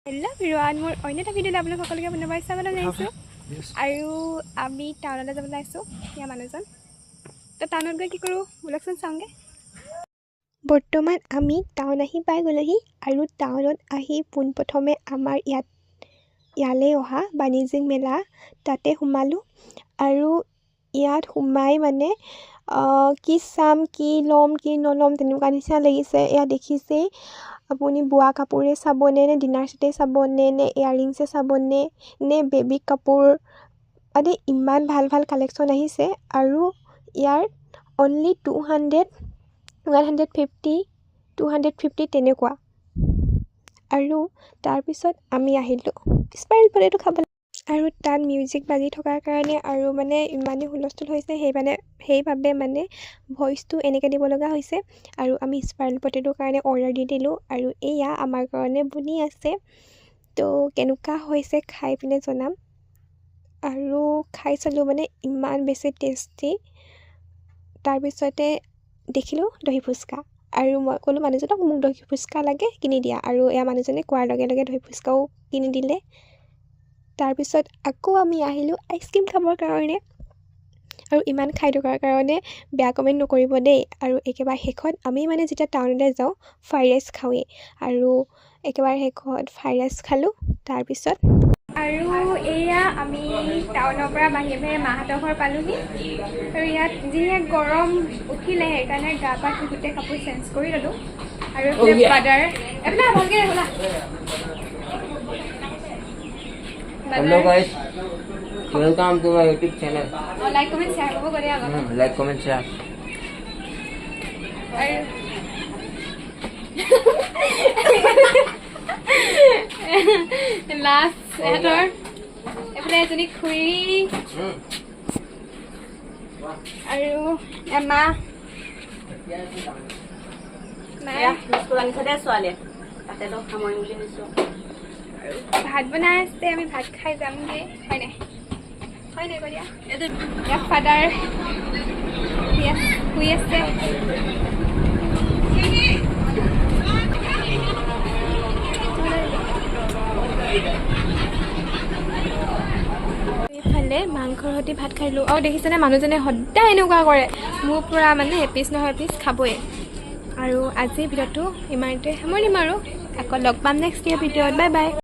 Hello' everyone, মোৰ অন্য এটা ভিডিঅ'লৈ আপোনালোক সকলোকে পুনৰবাৰ স্বাগতম জনাইছোঁ। আৰু আমি টাউনলৈ যাবলৈ আহিছোঁ। ইয়াৰ মানুহজন তো টাউনত গৈ কি কৰোঁ, ব'লকচোন চাওঁগৈ। বৰ্তমান আমি টাউন আহি পাই গ'লোহি আৰু টাউনত আহি পোনপ্ৰথমে আমাৰ ইয়ালৈ অহা বাণিজ্যিক মেলা তাতে সোমালোঁ। আৰু ইয়াত সোমাই মানে কি চাম, কি ল'ম, কি নল'ম তেনেকুৱা নিচিনা লাগিছে। ইয়াত দেখিছেই আপুনি, বোৱা কাপোৰে চাবনে নে ডিনাৰ ছেটেই চাবনে নে ইয়াৰিংছে চাবনে নে বেবী কাপোৰ আদি, ইমান ভাল ভাল কালেকশ্যন আহিছে। আৰু ইয়াৰ অনলি 200, 150, 250 তেনেকুৱা। আৰু তাৰপিছত আমি আহিলোঁ স্পাইৰেল পটেটো খাবলৈ। আৰু তাত মিউজিক বাজি থকাৰ কাৰণে আৰু মানে ইমানেই হুলস্থুল হৈছে, সেইবাবে মানে ভইচটো এনেকৈ দিব লগা হৈছে। আৰু আমি স্পাইৰেল পটেটোৰ কাৰণে অৰ্ডাৰ দি দিলোঁ আৰু এয়া আমাৰ কাৰণে বনি আছে। তো কেনেকুৱা হৈছে খাই পিনে জনাম। আৰু খাই চালোঁ, মানে ইমান বেছি টেষ্টি। তাৰপিছতে দেখিলোঁ দহি ফুচকা আৰু মই ক'লোঁ মানুহজনক, মোক দহি ফুচকা লাগে, কিনি দিয়া। আৰু এয়া মানুহজনে কোৱাৰ লগে লগে দহি ফুচকাও কিনি দিলে। তাৰপিছত আকৌ আমি আহিলোঁ আইচক্ৰীম খাবৰ কাৰণে। আৰু ইমান খাই থকাৰ কাৰণে বেয়া কমেণ্ট নকৰিব দেই। আৰু একেবাৰে শেষত আমি মানে যেতিয়া টাউনলৈ যাওঁ, ফ্ৰাইড ৰাইচ খাওঁৱেই আৰু একেবাৰে শেষত ফ্ৰাইড ৰাইচ খালোঁ। তাৰপিছত আৰু এয়া আমি টাউনৰ পৰা বাহিৰে বাহিৰে মাহঁতৰ ঘৰ পালোহি। আৰু ইয়াত যিহে গৰম উঠিলে, সেইকাৰণে গা পা ধুই গোটেই কাপোৰ চেঞ্জ কৰি ল'লোঁ। আৰু এইফালে ব্ৰাদাৰ, এইফালে ভালকৈ শুনা। Hello guys, welcome to my YouTube channel. Like, comment, share কৰিব গ'লে আগত। Like, comment, share. আৰু লাষ্ট ইহঁতৰ এইফালে এজনী খুৰী আৰু এয়া মা মায়ে বিস্কুট আনিছে দে ছোৱালীয়ে, তাতেতো সামৰিম বুলি ভাবিছোঁ। আৰু ভাত বনাই আছে, আমি ভাত খাই যামগৈ। হয় নাই, হয় নাই কৈ দিয়া। ইয়াত ফাদাৰ শুই আছে। এইফালে মাংসৰ সৈতে ভাত খাই দিলোঁ। আৰু দেখিছেনে, মানুহজনে সদায় এনেকুৱা কৰে, মোৰ পৰা মানে এপিচ নহয় এপিচ খাবই। আৰু আজিৰ ভিডিঅ'টো ইমানতে সামৰিম আৰু আকৌ লগ পাম নেক্সট ইয়েৰ ভিডিঅ'ত। Bye bye.